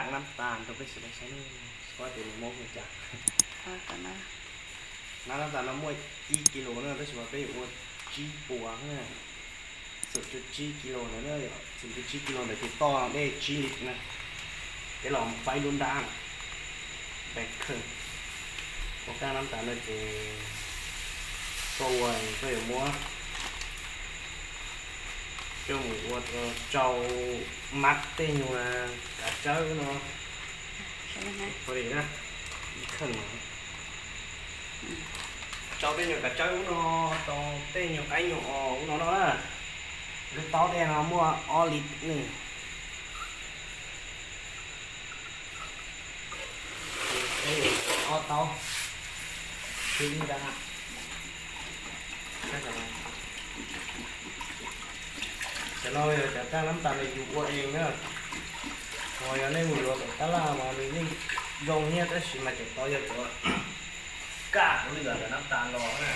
Nab tas rau peb sawv daws saib, xyov tias nws mob li cas. Nab, nab tas no muaj ib kis lus na, tab sis mas peb yuav ua tsib puas na. Xum cuv tsib kis lus ntawd na, yog xum cuv tsib kis lus ntawd ces toj dej tsib lis na. Peb los faib lub nrab na, peb khaws ua kaj nab tas no ces koj ua, koj yuav muab coj mus ua rau tsau mab tej nyuag kav tsawb no. Ua li na, ib kheej no. Tsau tej nyuag kav tsawb ub no rau tej nyuag qaib nyuag os ub no no na. Lub taub tej no muaj ob lis nws. Ob taub, ib nrab. Cov no yog cov kaj nab tas uas yus ua eg na. Ho yog nej mus yuav tom tab laj mas nws yeej zoo thiab, tab sis mas cov tod yog cov kaj ua li los cov nab tas los na.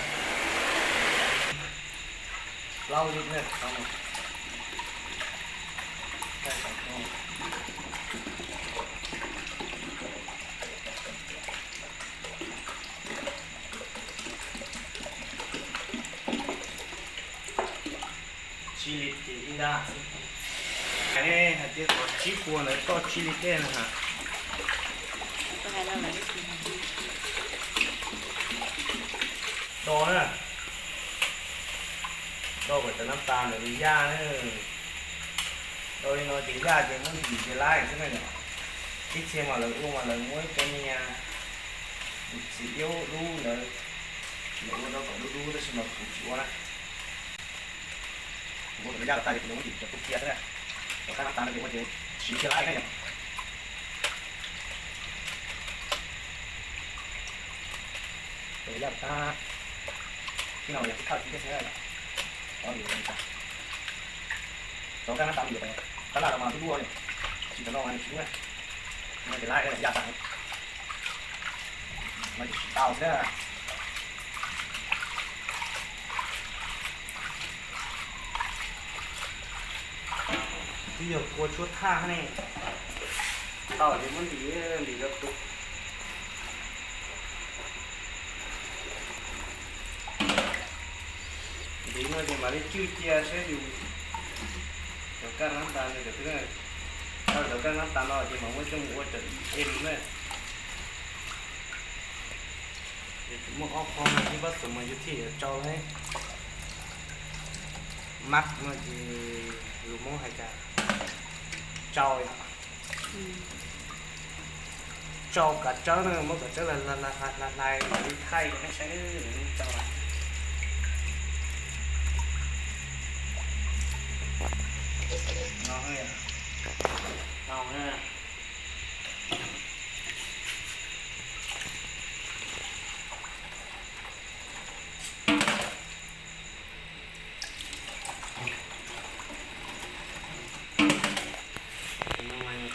Plaub lis na. Tsib lis ces ib nrab xwb. Hais tias qhov tsib puas ntawd toj tsib lis dej no ha. Do na, do kom cov nab tas ntawd yaj na. Do li no ces yaj ces muab ntim ces laib xwb na yom. Ib txhia mas lawv ua mas lawv muab ib co niag txiv iab dub ntawd, lawv ua rau kom dub dub tab sis mas kuv tsis ua na. Kuv ua kom yaj tas ces kuv muab ntim cov tub kiag xwb na. Cov kaj nab tas no ces ua ces siv kiag laib na yom. Yaj tas, tib no yog tib thawj tib thiab xwb. Cov kaj nab tas yuav tab laj los mas dub dub, tsis cov no mas nws tsis dub na. No ces laib yaj tas, no ces siv tau xwb na. Twb yog kua tshuab thaj ne, tau ces muab ntim, ntim rau tus. Ntim no ces mam li cwj cia saib yus cov kaj nab tas no, cov, cov kaj nab tas no ces mam muab coj mus ua cov ib em na. Muaj ob qho no ib pab xum mas yus thiaj yuav tsau lawm. Mab no ces lus Hmoob hais tias tsau yom. Tsau kav tsawb na, muab kav tsawb hlais hlais mam li thaij rau nej saib, tsau no.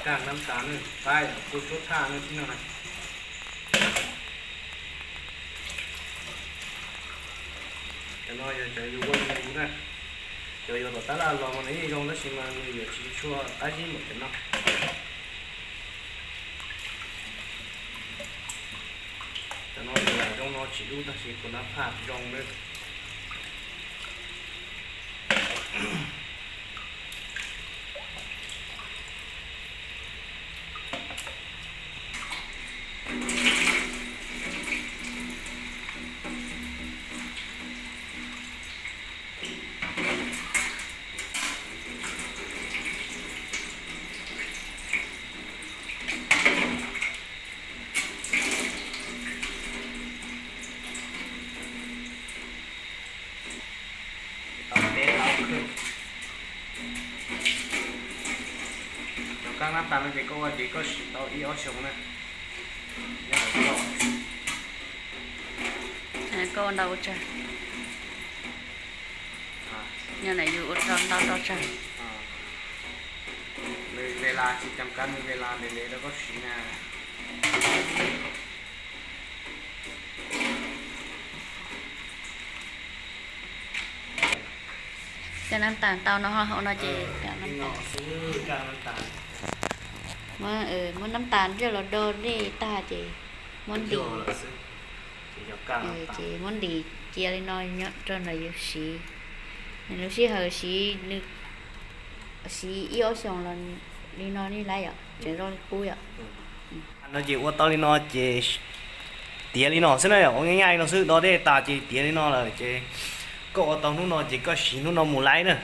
Kaj nab tas na, qaib kua tshuab thaj na tib no na. Cov no yog cov yus ua yus na, cov yuav tom tab laj los mas nws yeej zoo tab sis mas nws yuav tsis tshua qab zib npaum cov no. Cov no yus lam zoo no tsis dub tab sis kua nab phaj zoo lawm. Tau peb tau khwb. Cov kaj nab tas no ces koj ua ces koj siv tau ib ob xyoos na. Koj ua ntau ua tsawg? Nyob na yus ua rau ntau rau tsawg? Nws ves las tsis cam kab, nws ves las ntev ntev rau koj siv na. Kaj nab tas tau no hauv no ces kaj nab tas. Muab, muab nab tas ntsaj los do dej tag ces muab ntim, ces muab ntim cia li no rau ntawm yus siv. Nws lub sij hawm siv, nws siv ib ob xyoos los li no li lawm yom, tseem zoo li qub yom. No ces ua tau li no ces tiav li no xwb na yom, ua nyaj li no xwb, do dej tas ces tiav li no lawm ces koj ua tau hnub no ces koj siv hnub no mus laib na.